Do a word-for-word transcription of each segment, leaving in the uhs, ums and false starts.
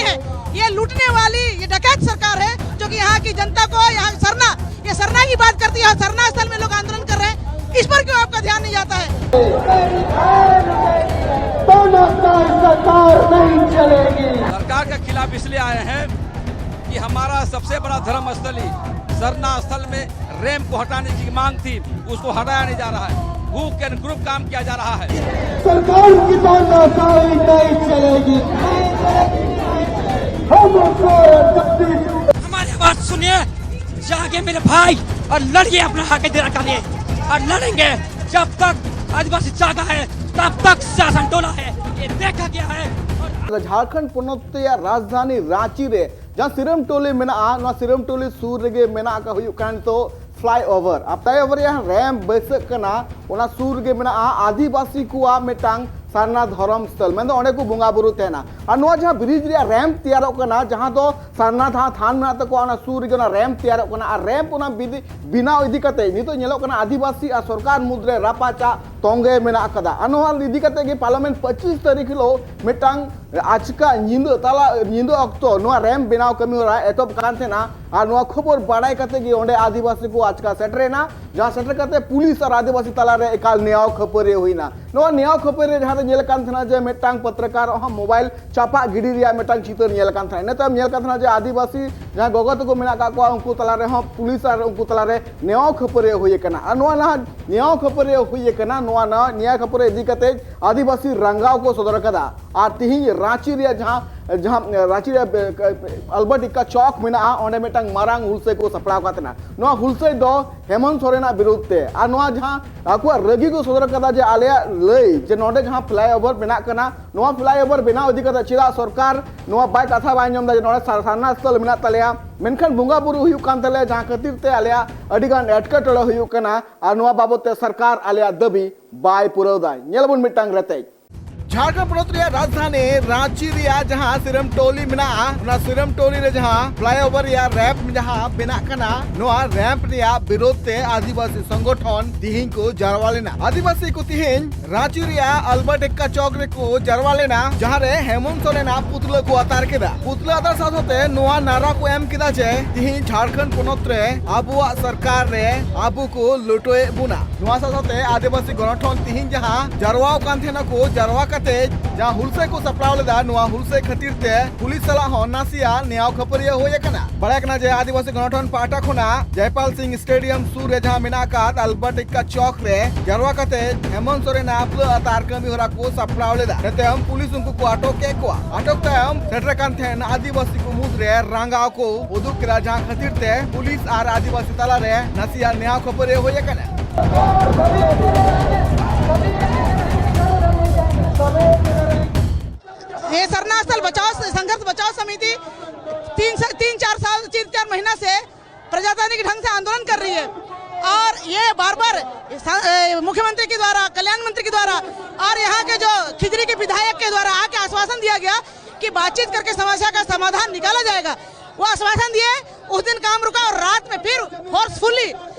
ये लूटने वाली, ये डकैत सरकार है जो कि यहाँ की जनता को, यहाँ सरना, ये सरना की बात करती है, सरना स्थल में लोग आंदोलन कर रहे हैं, इस पर क्यों आपका ध्यान नहीं जाता है? सरकार के खिलाफ इसलिए आए हैं कि हमारा सबसे बड़ा धर्म स्थली सरना स्थल में रैंप को हटाने की मांग थी, उसको हटाया नहीं जा रहा है। भूख के अनुरूप काम किया जा रहा है। सरकार की तानाशाही नहीं चलेगी। हम हमारी बात सुनिए, जागे मेरे भाई और लड़िए अपना हक अधिकार के लिए, और लड़ेंगे जब तक आदिवासी जागा है, तब तक शासन टोला है, ये देखा गया है। झारखंड ᱯᱚᱱᱚᱛ ᱨᱮᱭᱟᱜ ᱨᱟᱡᱽᱫᱷᱟᱱᱤ ᱨᱟᱸᱪᱤ ᱨᱮ ᱡᱟᱦᱟᱸ ᱥᱤᱨᱟᱹᱢ ᱴᱚᱞᱤ ᱢᱮᱱᱟᱜᱼᱟ, ᱱᱚᱣᱟ ᱥᱤᱨᱟᱹᱢ ᱴᱚᱞᱤ ᱥᱩᱨ ᱨᱮᱜᱮ ᱢᱮᱱᱟᱜ ᱟᱠᱟᱫ, ᱦᱩᱭᱩᱜ ᱠᱟᱱᱟ ᱱᱤᱛᱚᱜ ᱯᱷᱞᱟᱭ ᱳᱵᱷᱟᱨ᱾ ᱟᱨ ᱯᱷᱞᱟᱭ ᱳᱵᱷᱟᱨ ᱨᱮᱭᱟᱜ ᱨᱮᱢᱯ ᱵᱟᱹᱭᱥᱟᱹᱜ ᱠᱟᱱᱟ, ᱚᱱᱟ ᱥᱩᱨ ᱨᱮᱜᱮ ᱢᱮᱱᱟᱜᱼᱟ ᱟᱹᱫᱤᱵᱟᱹᱥᱤ ᱠᱚᱣᱟᱜ ᱢᱤᱫᱴᱟᱝ ᱥᱟᱨᱱᱟ ᱫᱷᱚᱨᱚᱢ ᱥᱛᱷᱚᱞ, ᱢᱮᱱᱫᱚ ᱚᱸᱰᱮ ᱠᱚ ᱵᱚᱸᱜᱟ ᱵᱩᱨᱩ ᱛᱟᱦᱮᱱᱟ᱾ ᱟᱨ ᱱᱚᱣᱟ ᱡᱟᱦᱟᱸ ᱵᱨᱤᱡᱽ ᱨᱮᱭᱟᱜ ᱨᱮᱢᱯ ᱛᱮᱭᱟᱨᱚᱜ ᱠᱟᱱᱟ, ᱡᱟᱦᱟᱸ ᱫᱚ ᱥᱟᱨᱱᱟ ᱡᱟᱦᱟᱸ ᱛᱷᱟᱱ ᱢᱮᱱᱟᱜ ᱛᱟᱠᱚᱣᱟ, ᱚᱱᱟ ᱥᱩᱨ ᱨᱮᱜᱮ ᱚᱱᱟ ᱨᱮᱢᱯ ᱛᱮᱭᱟᱨᱚᱜ ᱠᱟᱱᱟ᱾ ᱟᱨ ᱨᱮᱢᱯ ᱚᱱᱟ ᱵᱤᱫ- ᱵᱮᱱᱟᱣ ᱤᱫᱤ ᱠᱟᱛᱮ ᱱᱤᱛᱚᱜ ᱧᱮᱞᱚᱜ ᱠᱟᱱᱟ ᱟᱹᱫᱤᱵᱟᱹᱥᱤ ᱟᱨ ᱥᱚᱨᱠᱟᱨ ᱢᱩᱫᱽᱨᱮ ᱨᱟᱯᱟᱪᱟᱜ ᱛᱚᱸᱜᱮ ᱢᱮᱱᱟᱜ ᱟᱠᱟᱫᱟ᱾ ᱟᱨ ᱱᱚᱣᱟ ᱤᱫᱤ ᱠᱟᱛᱮ ᱜᱮ ᱯᱟᱨᱞᱟᱢᱮᱱᱴ ᱯᱚᱸᱪᱤᱥ ᱛᱟᱹᱨᱤᱠᱷ ᱦᱤᱞᱳᱜ ᱢᱤᱫᱴᱟᱝ ᱟᱪᱠᱟ ᱧᱤᱫᱟᱹ, ᱛᱟᱞᱟ ᱧᱤᱫᱟᱹ ᱚᱠᱛᱚ ᱱᱚᱣᱟ ᱨᱮᱢᱯ ᱵᱮᱱᱟᱣ ᱠᱟᱹᱢᱤ ᱦᱚᱨᱟ ᱮᱛᱚᱦᱚᱵ ᱠᱟᱱ ᱛᱟᱦᱮᱱᱟ᱾ ᱟᱨ ᱱᱚᱣᱟ ᱠᱷᱚᱵᱚᱨ ᱵᱟᱲᱟᱭ ᱠᱟᱛᱮ ᱜᱮ ᱚᱸᱰᱮ ᱟᱹᱫᱤᱵᱟᱹᱥᱤ ᱠᱚ ᱟᱪᱠᱟ ᱥᱮᱴᱮᱨᱮᱱᱟ, ᱡᱟᱦᱟᱸ ᱥᱮᱴᱮᱨ ᱠᱟᱛᱮ ᱯᱩᱞᱤᱥ ᱟᱨ ᱟᱹᱫᱤᱵᱟᱹᱥᱤ ᱛᱟᱞᱟᱨᱮ ᱮᱠᱟᱞ ᱱᱮᱭᱟᱣ ᱠᱷᱟᱹᱯᱟᱹᱨᱤ ᱦᱩᱭᱱᱟ᱾ ᱱᱚᱣᱟ ᱱᱮᱭᱟᱣ ᱠᱷᱟᱹᱯᱟᱹᱨᱤ ᱨᱮ ᱡᱟᱦᱟᱸ ᱨᱮ ᱧᱮᱞ ᱠᱟᱱ ᱛᱟᱦᱮᱱᱟ ᱡᱮ ᱢᱤᱫᱴᱟᱝ ᱯᱚᱛᱨᱚᱠᱟᱨ ᱦᱚᱸ ᱢᱳᱵᱟᱭᱤᱞ ᱪᱟᱯᱟᱜ ᱜᱤᱰᱤ ᱨᱮᱭᱟᱜ ᱢᱤᱫᱴᱟᱝ ᱪᱤᱛᱟᱹᱨ ᱧᱮᱞ ᱠᱟᱱ ᱛᱟᱦᱮᱱᱟ᱾ ᱤᱱᱟᱹ ᱛᱟᱭᱚᱢ ᱧᱮᱞ ᱠᱟᱱ ᱛᱟᱦᱮᱱᱟ ᱡᱮ ᱟᱹᱫᱤᱵᱟᱹᱥᱤ ᱡᱟᱦᱟᱸᱭ ᱜᱚᱜᱚ ᱛᱟᱠᱚ ᱢᱮᱱᱟᱜ ᱟᱠᱟᱫ ᱠᱚᱣᱟ, ᱩᱱᱠᱩ ᱛᱟᱞᱟᱨᱮ ᱦᱚᱸ ᱯᱩᱞᱤᱥ ᱟᱨ ᱩᱱᱠᱩ ᱛᱟᱞᱟᱨᱮ ᱱᱮᱭᱟᱣ ᱠᱷᱟᱹᱯᱟᱹᱨᱤ ᱦᱩᱭ ᱟᱠᱟᱱᱟ᱾ ᱟᱨ ᱱᱚᱣᱟ ᱱᱟᱦᱟᱜ ᱱᱮᱭᱟᱣ ᱠᱷᱟᱹᱯᱟᱹᱨᱤ ᱦᱩᱭ ᱟᱠᱟᱱᱟ, ᱱᱚᱣᱟ ᱱᱟᱦᱟᱜ ᱱᱮᱭᱟᱣ ᱠᱷᱟᱹᱯᱟᱹᱨᱤ ᱤᱫᱤ ᱠᱟᱛᱮ ᱟᱹᱫᱤᱵᱟᱹᱥᱤ ᱨᱟᱸᱜᱟᱣ ᱠᱚ ᱥᱚᱫᱚᱨ ᱟᱠᱟᱫᱟ᱾ ᱟᱨ ᱛᱤᱦᱤᱧ ᱨᱟᱸᱪᱤ ᱨᱮᱭᱟᱜ ᱡᱟᱦᱟᱸ, ᱡᱟᱦᱟᱸ ᱨᱟᱸᱪᱤ ᱨᱮᱭᱟᱜ ᱟᱞᱵᱟᱨᱴ ᱮᱠᱠᱟ ᱪᱚᱠ ᱢᱮᱱᱟᱜᱼᱟ, ᱚᱸᱰᱮ ᱢᱤᱫᱴᱟᱝ ᱢᱟᱨᱟᱝ ᱦᱩᱞᱥᱟᱹᱭ ᱠᱚ ᱥᱟᱯᱲᱟᱣ ᱟᱠᱟᱫ ᱛᱟᱦᱮᱱᱟ᱾ ᱱᱚᱣᱟ ᱦᱩᱞᱥᱟᱹᱭ ᱫᱚ ᱦᱮᱢᱚᱱᱛ ᱥᱚᱨᱮᱱᱟᱜ ᱵᱤᱨᱩᱫᱷ ᱛᱮ᱾ ᱟᱨ ᱱᱚᱣᱟ ᱡᱟᱦᱟᱸ ᱟᱠᱚᱣᱟᱜ ᱨᱟᱹᱜᱤ ᱠᱚ ᱥᱚᱫᱚᱨ ᱟᱠᱟᱫᱟ ᱡᱮ ᱟᱞᱮᱭᱟᱜ ᱞᱟᱹᱭ ᱡᱮ ᱱᱚᱰᱮ ᱡᱟᱦᱟᱸ ᱯᱷᱞᱟᱭ ᱳᱵᱷᱟᱨ ᱵᱮᱱᱟᱜ ᱠᱟᱱᱟ, ᱱᱚᱣᱟ ᱯᱷᱞᱟᱭ ᱳᱵᱷᱟᱨ ᱵᱮᱱᱟᱣ ᱤᱫᱤ ᱠᱟᱛᱮ ᱪᱮᱫᱟᱜ ᱥᱚᱨᱠᱟᱨ ᱱᱚᱣᱟ ᱵᱟᱭ ᱠᱟᱛᱷᱟ ᱵᱟᱭ ᱟᱸᱡᱚᱢ ᱮᱫᱟ ᱡᱮ ᱱᱚᱰᱮ ᱥᱟᱨ-, ᱥᱟᱨᱱᱟ ᱥᱛᱷᱚᱞ ᱢᱮᱱᱟᱜ ᱛᱟᱞᱮᱭᱟ, ᱢᱮᱱᱠᱷᱟᱱ ᱵᱚᱸᱜᱟ ᱵᱩᱨᱩ ᱦᱩᱭᱩᱜ ᱠᱟᱱ ᱛᱟᱞᱮᱭᱟ, ᱡᱟᱦᱟᱸ ᱠᱷᱟᱹᱛᱤᱨ ᱛᱮ ᱟᱞᱮᱭᱟᱜ ᱟᱹᱰᱤ ᱜᱟᱱ ᱮᱴᱠᱮᱴᱚᱬᱮ ᱦᱩᱭᱩᱜ ᱠᱟᱱᱟ᱾ ᱟᱨ ᱱᱚᱣᱟ ᱵᱟᱵᱚᱫ ᱛᱮ ᱥᱚᱨᱠᱟᱨ ᱟᱞᱮᱭᱟᱜ ᱫᱟᱹᱵᱤ ᱵᱟᱭ ᱯᱩᱨᱟᱹᱣ ᱮᱫᱟ᱾ ᱧᱮᱞ ᱟᱵᱚᱱ ᱢᱤᱫᱴᱟᱝ ᱨᱮᱛᱮᱡ᱾ ᱡᱷᱟᱲᱠᱷᱚᱸᱰ ᱯᱚᱱᱚᱛ ᱨᱮᱭᱟᱜ ᱨᱟᱡᱽᱫᱷᱟᱱᱤ ᱨᱟᱸᱪᱤ ᱨᱮᱭᱟᱜ ᱡᱟᱦᱟᱸ ᱥᱤᱨᱟᱢ ᱴᱚᱞᱤ ᱢᱮᱱᱟᱜᱼᱟ, ᱚᱱᱟ ᱥᱤᱨᱟᱢ ᱴᱚᱞᱤ ᱨᱮ ᱡᱟᱦᱟᱸ ᱯᱷᱞᱟᱭᱳᱵᱷᱟᱨ ᱨᱮᱭᱟᱜ ᱨᱮᱢᱯ ᱡᱟᱦᱟᱸ ᱵᱮᱱᱟᱜ ᱠᱟᱱᱟ, ᱱᱚᱣᱟ ᱨᱮᱢᱯ ᱨᱮᱭᱟᱜ ᱵᱤᱨᱳᱫᱷ ᱛᱮ ᱟᱹᱫᱤᱵᱟᱹᱥᱤ ᱥᱚᱝᱜᱚᱴᱷᱚᱱ ᱛᱤᱦᱤᱧ ᱠᱚ ᱡᱟᱨᱣᱟ ᱞᱮᱱᱟ᱾ ᱟᱹᱫᱤᱵᱟᱹᱥᱤ ᱠᱚ ᱛᱤᱦᱤᱧ ᱨᱟᱸᱪᱤ ᱨᱮᱭᱟᱜ ᱟᱞᱵᱟᱨᱴ ᱮᱠᱠᱟ ᱪᱚᱠ ᱨᱮᱠᱚ ᱡᱟᱨᱣᱟ ᱞᱮᱱᱟ, ᱡᱟᱦᱟᱸ ᱨᱮ ᱦᱮᱢᱚᱱᱛ ᱥᱚᱨᱮᱱᱟᱜ ᱯᱩᱛᱞᱟᱹ ᱠᱚ ᱟᱛᱟᱨ ᱠᱮᱫᱟ᱾ ᱯᱩᱛᱞᱟᱹ ᱟᱛᱟᱨ ᱥᱟᱶ ᱥᱟᱶᱛᱮ ᱱᱚᱣᱟ ᱱᱟᱨᱟ ᱠᱚ ᱮᱢ ᱠᱮᱫᱟ ᱡᱮ ᱛᱤᱦᱤᱧ ᱡᱷᱟᱲᱠᱷᱚᱸᱰ ᱯᱚᱱᱚᱛ ᱨᱮ ᱟᱵᱚᱣᱟᱜ ᱥᱚᱨᱠᱟᱨ ᱨᱮ ᱟᱵᱚ ᱠᱚ ᱞᱩᱴᱟᱹᱭᱮᱫ ᱵᱚᱱᱟ᱾ ᱱᱚᱣᱟ ᱥᱟᱶ ᱥᱟᱶᱛᱮ ᱟᱹᱫᱤᱵᱟᱹᱥᱤ ᱜᱚᱱᱚᱴᱷᱚᱱ ᱛᱤᱦᱤᱧ ᱡᱟᱦᱟᱸ ᱡᱟᱨᱣᱟ ᱟᱠᱟᱱ ᱛᱟᱦᱮᱱᱟ ᱠᱚ, ᱡᱟᱨᱣᱟ ᱠᱟᱛᱮ ᱡᱟᱦᱟᱸ ᱦᱩᱞᱥᱟᱹᱭ ᱠᱚ ᱥᱟᱯᱲᱟᱣ ᱞᱮᱫᱟ, ᱱᱚᱣᱟ ᱦᱩᱞᱥᱟᱹᱭ ᱠᱷᱟᱹᱛᱤᱨ ᱛᱮ ᱯᱩᱞᱤᱥ ᱥᱟᱞᱟᱜ ᱦᱚᱸ ᱱᱟᱥᱮᱭᱟᱜ ᱱᱮᱭᱟᱣ ᱠᱷᱟᱹᱯᱟᱹᱨᱤᱭᱟᱹ ᱦᱩᱭ ᱟᱠᱟᱱᱟ᱾ ᱵᱟᱲᱟᱭ ᱠᱟᱱᱟ ᱡᱮ ᱟᱹᱫᱤᱵᱟᱹᱥᱤ ᱜᱚᱱᱚᱴᱷᱚᱱ ᱯᱟᱦᱴᱟ ᱠᱷᱚᱱᱟᱜ ᱡᱚᱭᱯᱟᱞ ᱥᱤᱝ ᱥᱴᱮᱰᱤᱭᱟᱢ ᱥᱩᱨ ᱨᱮ ᱡᱟᱦᱟᱸ ᱢᱮᱱᱟᱜ ᱟᱠᱟᱫ ᱟᱞᱵᱟᱨᱴ ᱮᱠᱠᱟ ᱪᱚᱠ ᱨᱮ ᱡᱟᱨᱣᱟ ᱠᱟᱛᱮ ᱦᱮᱢᱚᱱᱛ ᱥᱚᱨᱮᱱᱟᱜ ᱯᱩᱛᱞᱟᱹ ᱟᱛᱟᱨ ᱠᱟᱹᱢᱤ ᱦᱚᱨᱟ ᱠᱚ ᱥᱟᱯᱲᱟᱣ ᱞᱮᱫᱟ᱾ ᱤᱱᱟᱹ ᱛᱟᱭᱚᱢ ᱯᱩᱞᱤᱥ ᱩᱱᱠᱩ ᱠᱚ ᱟᱴᱚᱠ ᱠᱮᱫ ᱠᱚᱣᱟ᱾ ᱟᱴᱚᱠ ᱛᱟᱭᱚᱢ ᱥᱮᱴᱮᱨ ᱟᱠᱟᱱ ᱛᱟᱦᱮᱱ ᱟᱹᱫᱤᱵᱟᱹᱥᱤ ᱠᱚ ᱢᱩᱫᱽᱨᱮ ᱨᱟᱸᱜᱟᱣ ᱠᱚ ᱩᱫᱩᱜ ᱠᱮᱫᱟ, ᱡᱟᱦᱟᱸ ᱠᱷᱟᱹᱛᱤᱨ ᱛᱮ ᱯᱩᱞᱤᱥ ᱟᱨ ᱟᱹᱫᱤᱵᱟᱹᱥᱤ ᱛᱟᱞᱟᱨᱮ ᱱᱟᱥᱮᱭᱟᱜ ᱱᱮᱭᱟᱣ ᱠᱷᱟᱹᱯᱟᱹᱨᱤᱭᱟᱹ ᱦᱩᱭ ᱟᱠᱟᱱᱟ᱾ ये सरना स्थल बचाओ, संघर्ष बचाओ समिति तीन से, तीन चार साल, तीन चार महीना से प्रजातांत्रिक ढंग से आंदोलन कर रही है और ये बार बार मुख्यमंत्री के द्वारा, कल्याण मंत्री के द्वारा और यहाँ के जो खिजरी के विधायक के द्वारा आके आश्वासन दिया गया कि बातचीत करके समस्या का समाधान निकाला जाएगा। वो आश्वासन दिए, उस दिन काम रुका और रात में फिर फोर्सफुली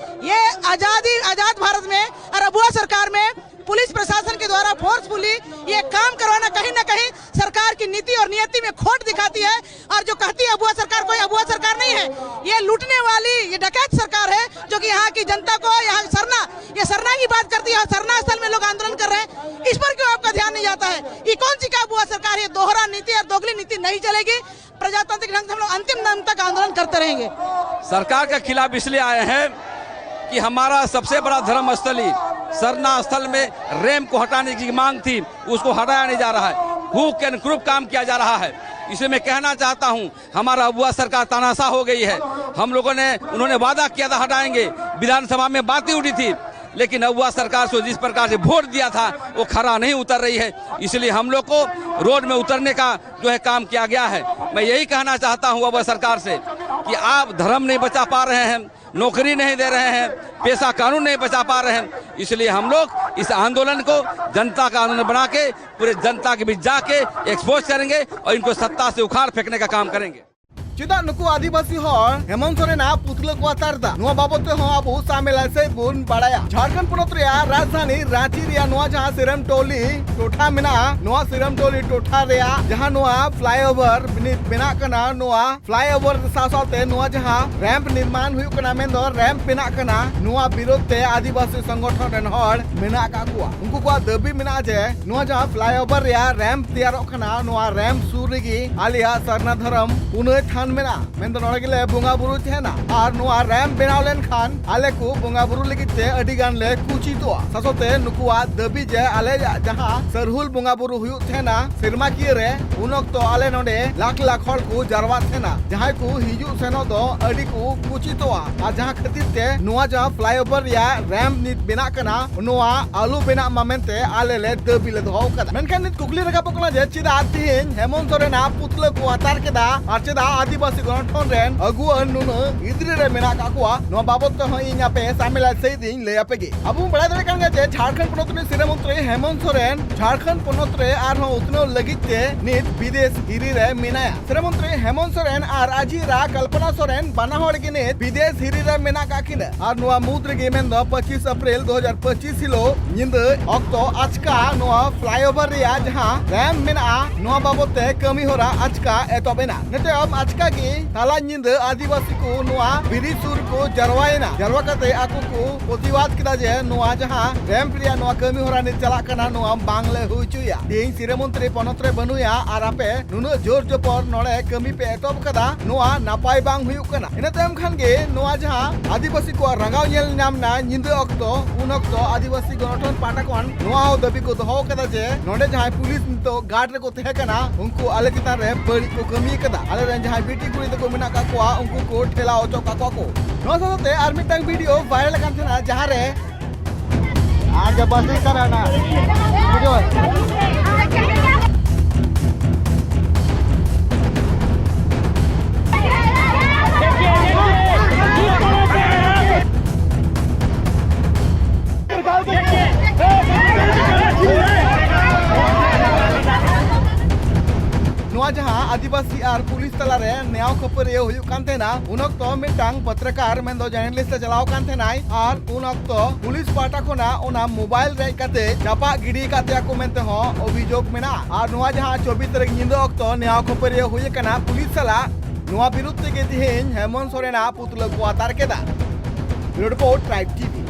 ये आजादी, आजाद भारत में और अबुआ सरकार में पुलिस प्रशासन के द्वारा फोर्सफुली ये काम करवाना कहीं ना कहीं सरकार की नीति और नियति में खोट दिखाती है। और जो कहती है अबुआ सरकार, कोई अबुआ सरकार नहीं है, ये लूटने वाली, ये डकैत सरकार है, जो कि यहाँ की जनता को, यहाँ सरना, ये सरना की बात करती है और सरना स्थल में लोग आंदोलन कर रहे हैं, इस पर क्यों आपका ध्यान नहीं जाता है? ये कौन सी क्या अबुआ सरकार है? दोहरा नीति और दोगली नीति नहीं चलेगी। प्रजातांत्रिक ढंग से हम लोग अंतिम दम तक आंदोलन करते रहेंगे। सरकार के खिलाफ इसलिए आए हैं कि हमारा सबसे बड़ा धर्म स्थली सरना स्थल में रैंप को हटाने की मांग थी, उसको हटाया नहीं जा रहा है। हुक एंड क्रुक काम किया जा रहा है। इसे मैं कहना चाहता हूं, हमारा अबुआ सरकार तानाशाह हो गई है। हम लोगों ने, उन्होंने वादा किया था हटाएंगे, विधानसभा में बातें उठी थी, लेकिन अबुआ सरकार से जिस प्रकार से वोट दिया था, वो खरा नहीं उतर रही है। इसलिए हम लोग को रोड में उतरने का जो है काम किया गया है। मैं यही कहना चाहता हूं अबुआ सरकार से कि आप धर्म नहीं बचा पा रहे हैं, नौकरी नहीं दे रहे हैं, पेशा कानून नहीं बचा पा रहे हैं। इसलिए हम लोग इस आंदोलन को जनता का आंदोलन बना के पूरे जनता के बीच जाके एक्सपोज करेंगे और इनको सत्ता से उखाड़ फेंकने का काम करेंगे। ᱪᱮᱫᱟᱜ ᱱᱩᱠᱩ ᱟᱹᱫᱤᱵᱟᱹᱥᱤ ᱦᱚᱲ ᱦᱮᱢᱚᱱᱛ ᱥᱚᱨᱮᱱᱟᱜ ᱯᱩᱛᱞᱟᱹ ᱠᱚ ᱟᱛᱟᱨ ᱮᱫᱟ? ᱱᱚᱣᱟ ᱵᱟᱵᱚᱫ ᱛᱮᱦᱚᱸ ᱟᱵᱚ ᱥᱟᱢᱮᱞᱟᱭ ᱥᱮᱫ ᱵᱚᱱ ᱵᱟᱲᱟᱭᱟ᱾ ᱡᱷᱟᱲᱠᱷᱚᱸᱰ ᱯᱚᱱᱚᱛ ᱨᱮᱭᱟᱜ ᱨᱟᱡᱽᱫᱷᱟᱱᱤ ᱨᱟᱸᱪᱤ ᱨᱮᱭᱟᱜ ᱱᱚᱣᱟ ᱡᱟᱦᱟᱸ ᱥᱤᱨᱟᱢ ᱴᱚᱞᱤ ᱴᱚᱴᱷᱟ ᱢᱮᱱᱟᱜᱼᱟ, ᱱᱚᱣᱟ ᱥᱤᱨᱟᱢ ᱴᱚᱞᱤ ᱴᱚᱴᱷᱟ ᱨᱮᱭᱟᱜ ᱡᱟᱦᱟᱸ ᱱᱚᱣᱟ ᱯᱷᱞᱟᱭᱳᱵᱷᱟᱨ ᱱᱤᱛ ᱵᱮᱱᱟᱜ ᱠᱟᱱᱟ, ᱱᱚᱣᱟ ᱯᱷᱞᱟᱭᱳᱵᱷᱟᱨ ᱥᱟᱶ ᱥᱟᱶᱛᱮ ᱱᱚᱣᱟ ᱡᱟᱦᱟᱸ ᱨᱮᱢᱯ ᱱᱤᱨᱢᱟᱱ ᱦᱩᱭᱩᱜ ᱠᱟᱱᱟ, ᱢᱮᱱᱫᱚ ᱨᱮᱢᱯ ᱵᱮᱱᱟᱜ ᱠᱟᱱᱟ, ᱱᱚᱣᱟ ᱵᱤᱨᱳᱫᱷ ᱛᱮ ᱟᱹᱫᱤᱵᱟᱹᱥᱤ ᱥᱚᱝᱜᱚᱴᱷᱚᱱ ᱨᱮᱱ ᱦᱚᱲ ᱢᱮᱱᱟᱜ ᱟᱠᱟᱫ ᱠᱚᱣᱟ᱾ ᱩᱱᱠᱩ ᱠᱚᱣᱟᱜ ᱫᱟᱹᱵᱤ ᱢᱮᱱᱟᱜᱼᱟ ᱡᱮ ᱱᱚᱣᱟ ᱡᱟᱦᱟᱸ ᱯᱷᱞᱟᱭᱳᱵᱷᱟᱨ ᱨᱮᱭᱟᱜ ᱨᱮᱢᱯ ᱛᱮᱭᱟᱨᱚᱜ ᱠᱟᱱᱟ, ᱱᱚᱣᱟ ᱨᱮᱢᱯ ᱥᱩᱨ ᱨᱮᱜᱮ ᱟᱞᱮᱭᱟᱜ ᱥᱟᱨᱱᱟ ᱫᱷᱚᱨᱚᱢ ᱯᱩᱱᱟᱹᱭ ᱛᱷᱟᱱ ᱢᱮᱱᱟᱜᱼᱟ, ᱢᱮᱱᱫᱚ ᱱᱚᱰᱮ ᱜᱮᱞᱮ ᱵᱚᱸᱜᱟ ᱵᱩᱨᱩ ᱛᱟᱦᱮᱱᱟ᱾ ᱟᱨ ᱱᱚᱣᱟ ᱨᱮᱢᱯ ᱵᱮᱱᱟᱣ ᱞᱮᱱᱠᱷᱟᱱ ᱟᱞᱮ ᱠᱚ ᱵᱚᱸᱜᱟ ᱵᱩᱨᱩ ᱞᱟᱹᱜᱤᱫ ᱛᱮ ᱟᱹᱰᱤ ᱜᱟᱱ ᱞᱮ ᱠᱩᱪᱤᱛᱚᱜᱼᱟ᱾ ᱥᱟᱶᱛᱮ ᱱᱩᱠᱩᱣᱟᱜ ᱫᱟᱹᱵᱤ ᱡᱮ ᱟᱞᱮᱭᱟᱜ ᱡᱟᱦᱟᱸ ᱥᱟᱹᱨᱦᱩᱞ ᱵᱚᱸᱜᱟ ᱵᱩᱨᱩ ᱦᱩᱭᱩᱜ ᱛᱟᱦᱮᱱᱟ ᱥᱮᱨᱢᱟᱠᱤᱭᱟᱹ ᱨᱮ, ᱩᱱ ᱚᱠᱛᱚ ᱟᱞᱮ ᱱᱚᱰᱮ ᱞᱟᱠᱷ ᱞᱟᱠᱷ ᱦᱚᱲ ᱠᱚ ᱡᱟᱨᱣᱟᱜ ᱛᱟᱦᱮᱱᱟ, ᱡᱟᱦᱟᱸᱭ ᱠᱚ ᱦᱤᱡᱩᱜ ᱥᱮᱱᱚᱜ ᱫᱚ ᱟᱹᱰᱤ ᱠᱚ ᱠᱩᱪᱤᱛᱚᱜᱼᱟ᱾ ᱟᱨ ᱡᱟᱦᱟᱸ ᱠᱷᱟᱹᱛᱤᱨ ᱛᱮ ᱱᱚᱣᱟ ᱡᱟᱦᱟᱸ ᱯᱷᱞᱟᱭᱳᱵᱷᱟᱨ ᱨᱮᱭᱟᱜ ᱨᱮᱢᱯ ᱱᱤᱛ ᱵᱮᱱᱟᱜ ᱠᱟᱱᱟ, ᱱᱚᱣᱟ ᱟᱞᱚ ᱵᱮᱱᱟᱜ ᱢᱟ ᱢᱮᱱᱛᱮ ᱟᱞᱮ ᱞᱮ ᱫᱟᱹᱵᱤ ᱞᱮ ᱫᱚᱦᱚ ᱟᱠᱟᱫᱟ᱾ ᱢᱮᱱᱠᱷᱟᱱ ᱱᱤᱛ ᱠᱩᱠᱞᱤ ᱨᱟᱠᱟᱵᱚᱜ ᱠᱟᱱᱟ ᱡᱮ ᱪᱮᱫᱟᱜ ᱛᱮᱦᱮᱧ ᱦᱮᱢᱚᱱᱛ ᱥᱚᱨᱮᱱᱟᱜ ᱯᱩᱛᱞᱟᱹ ᱠᱚ ᱟᱛᱟᱨ ᱠᱮᱫᱟ ᱟᱨ ᱪᱮᱫᱟᱜ ᱟᱹᱫᱤᱵᱟᱹᱥᱤ ᱜᱚᱱᱚᱴᱷᱚᱱ ᱨᱮᱱ ᱟᱹᱜᱩᱣᱟᱹᱱ ᱱᱩᱱᱟᱹᱜ ᱜᱤᱫᱽᱨᱟᱹ ᱨᱮ ᱢᱮᱱᱟᱜ ᱟᱠᱟᱫ ᱠᱚᱣᱟ? ᱱᱚᱣᱟ ᱵᱟᱵᱚᱫ ᱛᱮᱦᱚᱸ ᱤᱧ ᱟᱯᱮ ᱥᱟᱢᱮᱞᱟᱭ ᱥᱟᱹᱦᱤᱡ ᱤᱧ ᱞᱟᱹᱭ ᱟᱯᱮ ᱜᱮ᱾ ᱟᱵᱚ ᱵᱚᱱ ᱵᱟᱲᱟᱭ ᱫᱟᱲᱮᱭᱟᱜ ᱠᱟᱱ ᱜᱮᱭᱟ ᱡᱮ ᱡᱷᱟᱲᱠᱷᱚᱸᱰ ᱯᱚᱱᱚᱛ ᱨᱤᱱᱤᱡ ᱥᱤᱨᱟᱹ ᱢᱚᱱᱛᱨᱤ ᱦᱮᱢᱚᱱᱛ ᱥᱚᱨᱮᱱ ᱡᱷᱟᱲᱠᱷᱚᱸᱰ ᱯᱚᱱᱚᱛ ᱨᱮ ᱟᱨᱦᱚᱸ ᱩᱛᱱᱟᱹᱣ ᱞᱟᱹᱜᱤᱫ ᱛᱮ ᱱᱤᱛ ᱵᱤᱫᱮᱥ ᱦᱤᱨᱤ ᱨᱮ ᱢᱮᱱᱟᱭᱟ᱾ ᱥᱤᱨᱟᱹ ᱢᱚᱱᱛᱨᱤ ᱦᱮᱢᱚᱱᱛ ᱥᱚᱨᱮᱱ ᱟᱨ ᱟᱡᱤᱡ ᱮᱨᱟ ᱠᱚᱞᱯᱚᱱᱟ ᱥᱚᱨᱮᱱ ᱵᱟᱱᱟ ᱦᱚᱲ ᱜᱮ ᱱᱤᱛ ᱵᱤᱫᱮᱥ ᱦᱤᱨᱤ ᱨᱮ ᱢᱮᱱᱟᱜ ᱟᱠᱟᱫ ᱠᱤᱱᱟ᱾ ᱟᱨ ᱱᱚᱣᱟ ᱢᱩᱫᱽ ᱨᱮᱜᱮ ᱢᱮᱱᱫᱚ ᱯᱚᱸᱪᱤᱥ ᱮᱯᱨᱤᱞ ᱫᱩ ᱦᱟᱡᱟᱨ ᱯᱚᱸᱪᱤᱥ ᱦᱤᱞᱳᱜ ᱧᱤᱫᱟᱹ ᱚᱠᱛᱚ ᱟᱪᱠᱟ ᱱᱚᱣᱟ ᱯᱷᱞᱟᱭᱳᱵᱷᱟᱨ ᱨᱮᱭᱟᱜ ᱡᱟᱦᱟᱸ ᱨᱮᱢᱯ ᱢᱮᱱᱟᱜᱼᱟ, ᱱᱚᱣᱟ ᱵᱟᱵᱚᱫ ᱛᱮ ᱠᱟᱹᱢᱤ ᱦᱚᱨᱟ ᱟᱪᱠᱟ ᱮᱛᱚᱦᱚᱵ ᱮᱱᱟ᱾ ᱤᱱᱟᱹ ᱛᱟᱭᱚᱢ ᱟᱪᱠᱟ ᱜᱮ ᱛᱟᱞᱟ ᱧᱤᱫᱟᱹ ᱟᱹᱫᱤᱵᱟᱹᱥᱤ ᱠᱚ ᱱᱚᱣᱟ ᱵᱨᱤᱡᱽ ᱥᱩᱨ ᱠᱚ ᱡᱟᱨᱣᱟᱭᱮᱱᱟ᱾ ᱡᱟᱨᱣᱟ ᱠᱟᱛᱮ ᱟᱠᱚ ᱠᱚ ᱯᱨᱚᱛᱤᱵᱟᱫ ᱠᱮᱫᱟ ᱡᱮ ᱱᱚᱣᱟ ᱡᱟᱦᱟᱸ ᱨᱮᱢᱯ ᱨᱮᱭᱟᱜ ᱱᱚᱣᱟ ᱠᱟᱹᱢᱤ ᱦᱚᱨᱟ ᱱᱤᱛ ᱪᱟᱞᱟᱜ ᱠᱟᱱᱟ, ᱱᱚᱣᱟ ᱵᱟᱝᱞᱮ ᱦᱩᱭ ᱦᱚᱪᱚᱭᱟ᱾ ᱛᱮᱦᱮᱧ ᱥᱤᱨᱟᱹ ᱢᱚᱱᱛᱨᱤ ᱯᱚᱱᱚᱛ ᱨᱮ ᱵᱟᱹᱱᱩᱭᱟ ᱟᱨ ᱟᱯᱮ ᱱᱩᱱᱟᱹᱜ ᱡᱳᱨ ᱡᱚᱯᱚᱨ ᱱᱚᱰᱮ ᱠᱟᱹᱢᱤ ᱯᱮ ᱮᱛᱚᱦᱚᱵ ᱠᱟᱫᱟ, ᱱᱚᱣᱟ ᱱᱟᱯᱟᱭ ᱵᱟᱝ ᱦᱩᱭᱩᱜ ᱠᱟᱱᱟ᱾ ᱤᱱᱟᱹ ᱛᱟᱭᱚᱢ ᱠᱷᱟᱱ ᱜᱮ ᱱᱚᱣᱟ ᱡᱟᱦᱟᱸ ᱟᱹᱫᱤᱵᱟᱹᱥᱤ ᱠᱚᱣᱟᱜ ᱨᱟᱸᱜᱟᱣ ᱧᱮᱞ ᱧᱟᱢ ᱮᱱᱟ ᱧᱤᱫᱟᱹ ᱚᱠᱛᱚ, ᱩᱱ ᱚᱠᱛᱚ ᱟᱹᱫᱤᱵᱟᱹᱥᱤ ᱜᱚᱱᱚᱴᱷᱚᱱ ᱯᱟᱦᱴᱟ ᱠᱷᱚᱱ ᱱᱚᱣᱟ ᱦᱚᱸ ᱫᱟᱹᱵᱤ ᱠᱚ ᱫᱚᱦᱚ ᱠᱟᱫᱟ ᱡᱮ ᱱᱚᱰᱮ ᱡᱟᱦᱟᱸᱭ ᱯᱩᱞᱤᱥ ᱱᱤᱛᱚᱜ ᱜᱟᱨᱰ ᱨᱮᱠᱚ ᱛᱟᱦᱮᱸ ᱠᱟᱱᱟ, ᱩᱱᱠᱩ ᱟᱞᱮ ᱪᱮᱛᱟᱱ ᱨᱮ ᱵᱟᱹᱲᱤᱡ ᱠᱚ ᱠᱟᱹᱢᱤ ᱠᱟᱫᱟ᱾ ᱟᱞᱮ ᱨᱮᱱ ᱡᱟᱦᱟᱸᱭ ᱵᱤᱴᱤ ᱠᱩᱲᱤ ᱛᱟᱠᱚ ᱢᱮᱱᱟᱜ ᱠᱟᱜ ᱠᱚᱣᱟ, ᱩᱱᱠᱩ ᱠᱚ ᱴᱷᱮᱞᱟᱣ ᱦᱚᱪᱚ ᱠᱟᱜ ᱠᱚᱣᱟ ᱠᱚ᱾ ᱱᱚᱣᱟ ᱥᱟᱶᱛᱮ ᱟᱨ ᱢᱤᱫᱴᱟᱝ ᱵᱷᱤᱰᱤᱭᱳ ᱵᱷᱟᱭᱨᱟᱞ ᱟᱠᱟᱱ ᱛᱟᱦᱮᱱᱟ, ᱡᱟᱦᱟᱸ ᱨᱮ ᱟᱨ ᱡᱟ ᱵᱟᱥ ᱤᱧ ᱪᱟᱞᱟᱜᱼᱟ ᱱᱟ, ᱵᱩᱡᱷᱟᱹᱣ? ᱡᱟᱦᱟᱸ ᱟᱹᱫᱤᱵᱟᱹᱥᱤ ᱟᱨ ᱯᱩᱞᱤᱥ ᱛᱟᱞᱟᱨᱮ ᱱᱮᱭᱟᱣ ᱠᱷᱟᱹᱯᱟᱹᱨᱤᱭᱟᱹ ᱦᱩᱭᱩᱜ ᱠᱟᱱ ᱛᱟᱦᱮᱱᱟ, ᱩᱱ ᱚᱠᱛᱚ ᱢᱤᱫᱴᱟᱝ ᱯᱚᱛᱨᱚᱠᱟᱨ ᱢᱮᱱᱫᱚ ᱡᱟᱨᱱᱟᱞᱤᱥᱴ ᱮ ᱪᱟᱞᱟᱣ ᱠᱟᱱ ᱛᱟᱦᱮᱱᱟᱭ ᱟᱨ ᱩᱱ ᱚᱠᱛᱚ ᱯᱩᱞᱤᱥ ᱯᱟᱦᱴᱟ ᱠᱷᱚᱱᱟᱜ ᱚᱱᱟ ᱢᱳᱵᱟᱭᱤᱞ ᱨᱮᱡ ᱠᱟᱛᱮ ᱪᱟᱯᱟᱫ ᱜᱤᱰᱤ ᱟᱠᱟᱫ ᱛᱟᱭᱟ ᱠᱚ ᱢᱮᱱᱛᱮ ᱦᱚᱸ ᱚᱵᱷᱤᱡᱳᱜᱽ ᱢᱮᱱᱟᱜᱼᱟ᱾ ᱟᱨ ᱱᱚᱣᱟ ᱡᱟᱦᱟᱸ ᱪᱚᱵᱵᱤᱥ ᱛᱟᱹᱨᱤᱠᱷ ᱧᱤᱫᱟᱹ ᱚᱠᱛᱚ ᱱᱮᱭᱟᱣ ᱠᱷᱟᱹᱯᱟᱹᱨᱤᱭᱟᱹ ᱦᱩᱭ ᱟᱠᱟᱱᱟ ᱯᱩᱞᱤᱥ ᱥᱟᱞᱟᱜ, ᱱᱚᱣᱟ ᱵᱤᱨᱩᱫᱷ ᱛᱮᱜᱮ ᱛᱮᱦᱮᱧ ᱦᱮᱢᱚᱱᱛ ᱥᱚᱨᱮᱱᱟᱜ ᱯᱩᱛᱞᱟᱹ ᱠᱚ ᱟᱛᱟᱨ ᱠᱮᱫᱟ᱾ ᱵᱤᱭᱩᱨᱳ ᱨᱤᱯᱳᱨᱴ, ᱴᱨᱟᱭᱤᱵᱽ ᱴᱤᱵᱷᱤ᱾